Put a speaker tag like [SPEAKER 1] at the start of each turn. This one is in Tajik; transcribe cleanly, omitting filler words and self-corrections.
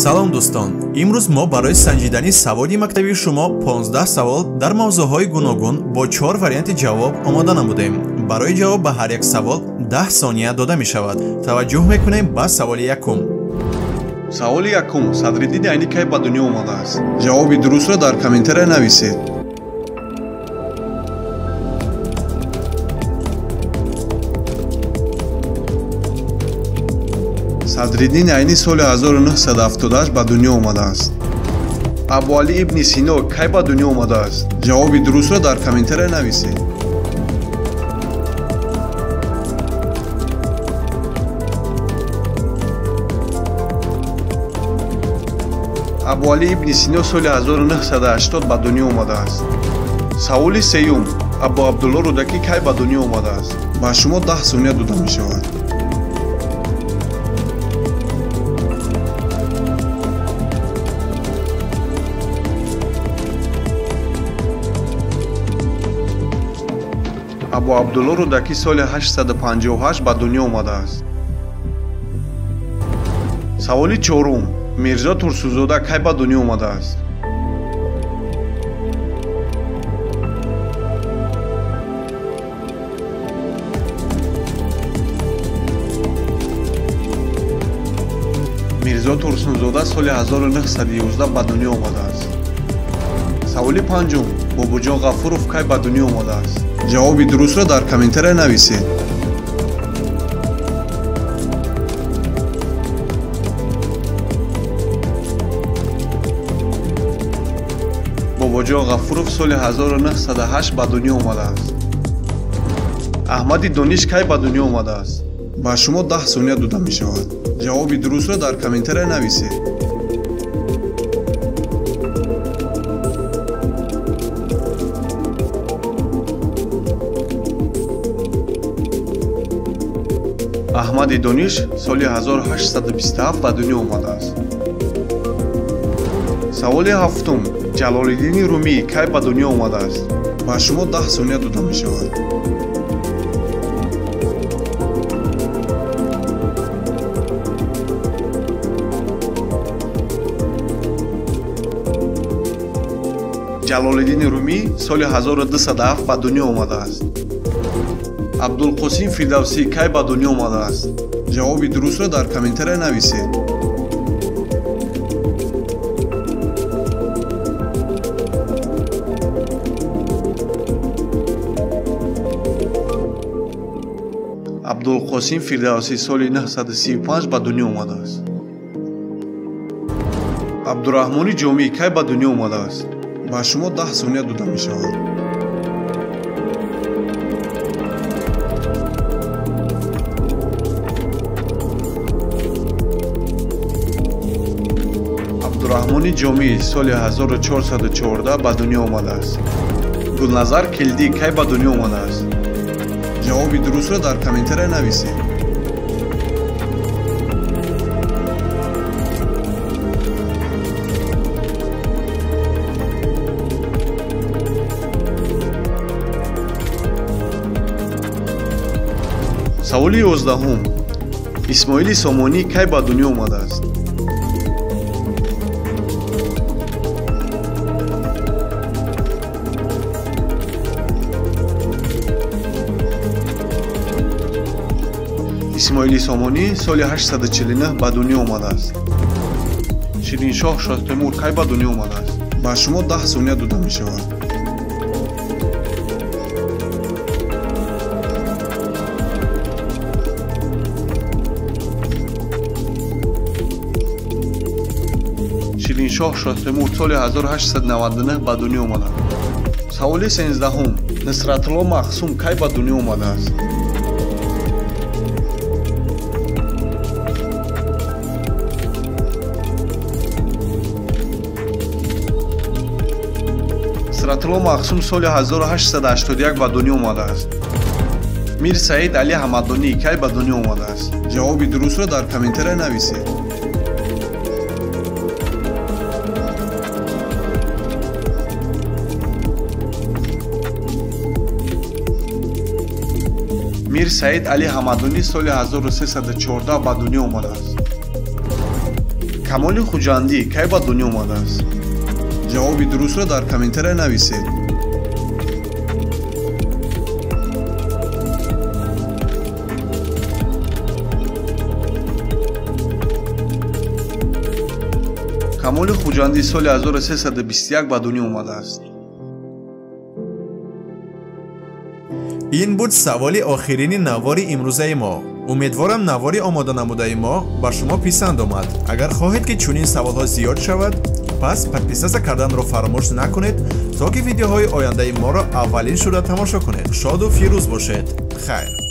[SPEAKER 1] Салом дӯстон, имрӯз мо барои санҷидани саводи мактабии шумо 15 савол дар мавзӯъҳои гуногун бо 4 варианти ҷавоб омода намудем. Барои ҷавоб ба ҳар як савол 10 сония дода мешавад. Таваҷҷӯҳ мекунем ба саволи якум.
[SPEAKER 2] Саволи якум: Садриддини Айнӣ кай ба дунё омадааст? Ҷавоби дурустро дар комментария нависед. Садриддини Айнӣ соли 1978 ба дунё омадааст. Абуалӣ ибни Сино кай ба дунё омадааст? Ҷавоби дурустро дар комментария нависед. Абуалӣ ибни Сино соли 1980 ба дунё омадааст. Саволи сеюм: Абу Абдулло Рӯдакӣ кай ба дунё омадааст? Ба шумо 10 сония дода мешавад. Абу Абдулло Рӯдакӣ соли 858 ба дунё омадааст. Саволи чорум: Мирзо Турсунзода кай ба дунё омадааст? Мирзо Турсунзода соли 1911 ба дунё омадааст. Саволи панҷум: Бобоҷон Ғафуров кай ба дунё омадааст? Ҷавоби дурустро дар комментария нависед. Бобоҷон Ғафуров соли 1908 ба дунё омадааст. Аҳмади Дониш кай ба дунё омадааст? Ба шумо 10 сония дода мешавад. Ҷавоби дурустро дар комментария нависед. Аҳмади Дониш соли 1827 ба дунё омадааст. Саволи ҳафтум: Ҷалолиддини Румӣ кай ба дунё омадааст? Ба шумо 10 сония дода мешавад. Ҷалолиддини Румӣ соли 1207 ба дунё омадааст. Абдулқосим Фирдавсӣ кай ба дунё омадааст? Ҷавоби дурустро дар комментария нависед. Абдулқосим Фирдавсӣ соли 935 ба дунё омадааст. Абдураҳмони Ҷомӣ кай ба дунё омадааст? Ба шумо 10 сония дода мешавад. Абдураҳмони Ҷомӣ соли 1414 ба дунё омадааст. Гулназар Келдӣ кай ба дунё омадааст? Ҷавоби дурустро дар комментария нависед. Саволи 11: Исмоили Сомонӣ кай ба дунё омадааст? Исмоили Сомонӣ соли 849 ба дунё омадааст. Шириншоҳ Шоҳтемур кай ба дунё омадааст? Ба шумо 10 сония дода мешавад. Шириншоҳ Шоҳтемур соли 1899 ба дунё омадааст. Саволи 13: Нусратулло Махсум кай ба дунё омадааст? Нусратулло Махсум соли 1881 ба дунё омадааст. Мир Саид Али Ҳамадонӣ кай ба дунё омадааст? Ҷавоби дурустро дар комментария нависед. Мир Саид Али Ҳамадонӣ соли 1314 ба дунё омадааст. Камоли Хуҷандӣ кай ба дунё омадааст? Ҷавоби дурустро дар комментария нависед. Камоли Хуҷандӣ соли 1321 ба дунё омадааст.
[SPEAKER 1] Ин буд саволи охирини навори имрӯзаи мо. Умедворам навори омода намудаи мо ба шумо писанд омад. Агар хоҳед, ки чунин саволҳо зиёд шавад, пас подписаться карданро фаромӯш накунед, то ки видеоҳои ояндаи моро аввалин шуда тамошо кунед. Шоду фирӯз бошед. Хайр.